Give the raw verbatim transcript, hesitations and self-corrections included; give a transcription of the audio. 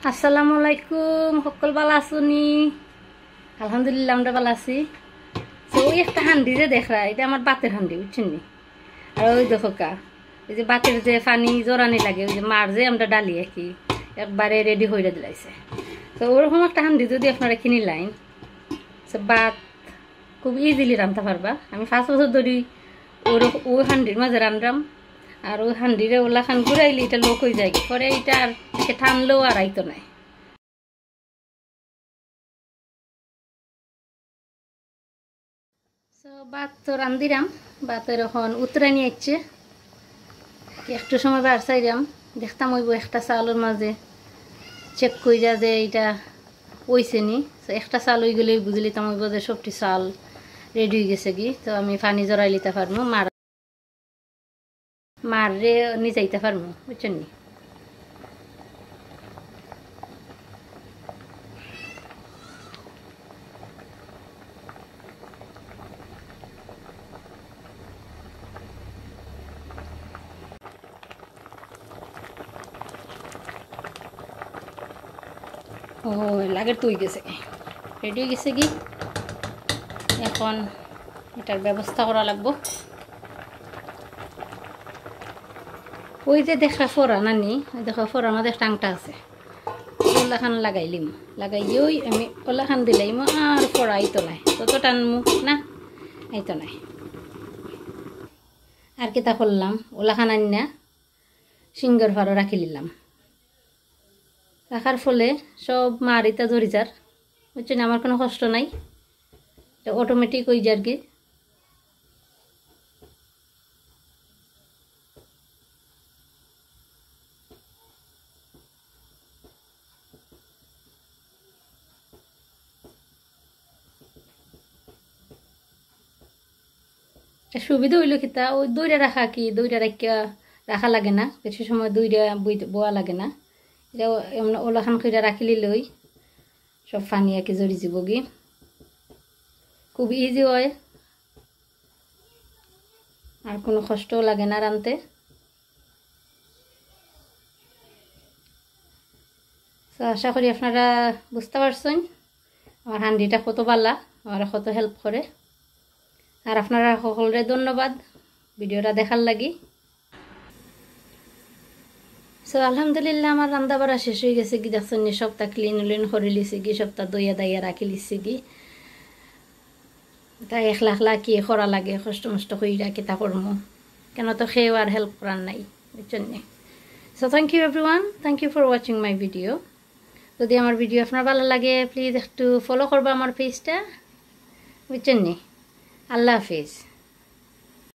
আসসালামু আলাইকুম, হক্কল ভালা আছইন নি? আলহামদুলিল্লাহ, আমরা ভালা আছি। তো ওই একটা হান্ডি যে দেখরা, ইটা আমার ভাতর হান্ডি, বুঝছইন নি? আর ওই দেখউক্কা, এই যে ভাতর যে পানি জরানি লাগে, ওই যে মার যে আমরা ডালি আর কি, একবারে ready কইরা দিলাইছে। তো ওরকম একটা হান্ডি যদি আপনারা কিনিলাইন, তো ভাত খুব easily রানতা পারবা। আমি পাঁচ বছর ধরি ওর, ওই হান্ডির মাঝে রানরাম, আর ওই হান্ডিরে ওলাখান ঘুরাইলে ইটা lock অই যায়, পরে ইটা আর একে টানলেও আর আইতো নায়। So, ভাত তো রান্ধিরাম, ভাতর অখন উতরানি আইছে। একটু সময় বার চাইরাম, দেখতাম অইবো একটা চালর মাঝে check কইরা যে ইটা অইছে নি। So, একটা চাল অই গেলেই বুঝিলিতাম অইবো যে সবটি চাল ready অই গেছে গি। তো আমি পানি জরাইলিতা পারমু, মার মাররে নিজাইতা পারমু, বুঝছইন নি? ও, লাগের তো অই গেছে, ready অই গেছে গি। অখন ইটার ব্যবস্থা করা লাগবো। ওই যে দেখরা ফোড়া নানি, ওই দেখো ফোড়ার মাঝে একটা আংটা আছে, ওলাখান লাগাইলিমু, লাগাইয়া ওই আমি ওলাখান দিলাইমু, আর ফোড়া আইতো নায়, তত টানমু না, আইতো নায়। আর কিতা করলাম, ওলাখান আনিয়া সিঙ্গর ফারো রাখিলিলাম। রাখার ফলে সব মার ইতা জরি যার, বুঝছইন নি, আমার কুনু কষ্ট নাই, ইটা automatic অই যার গি। এর সুবিধা অইলো কিতা, ওই ধইরা রাখা কি, ধইরা রাখিয়া রাখা লাগে না, বেশি সময় ধইরা বই-, বওয়া লাগে না। ইটা এমনে ওলাখান কইরা রাখিলিলে ওই সব পানি আর কি জরি যিবোগি, খুব easy অয়, আর কুনু কষ্টও লাগে না রানতে। So, আশা করি আপনারা বুঝতা পারছইন আমার হান্ডিটা কত ভালা, আমারে কত help করে। আর আপনারা হকলরে ধন্যবাদ videoটা দেখার লাগি। So, আলহামদুলিল্লাহ, আমার রান্দা বাড়া শেষ অই গেছে গি, দেখছইন নি, সবটা clean উলিন করিলিছি গি, সবটা ধইয়া ধাইয়া রাখিলিছি গি। ইতা একলা একলা কি করা লাগে, কষ্ট মষ্ট কইরা কিতা করমু, কেনে তো কেউ আর help করার নাই, বুঝছইন নি? So thank you everyone, thank you for watching my video. যদি আমার video আপনার ভালা লাগে, please একটু follow করবা আমার pageটা, বুঝছইন নি? আল্লাহ হাফিজ।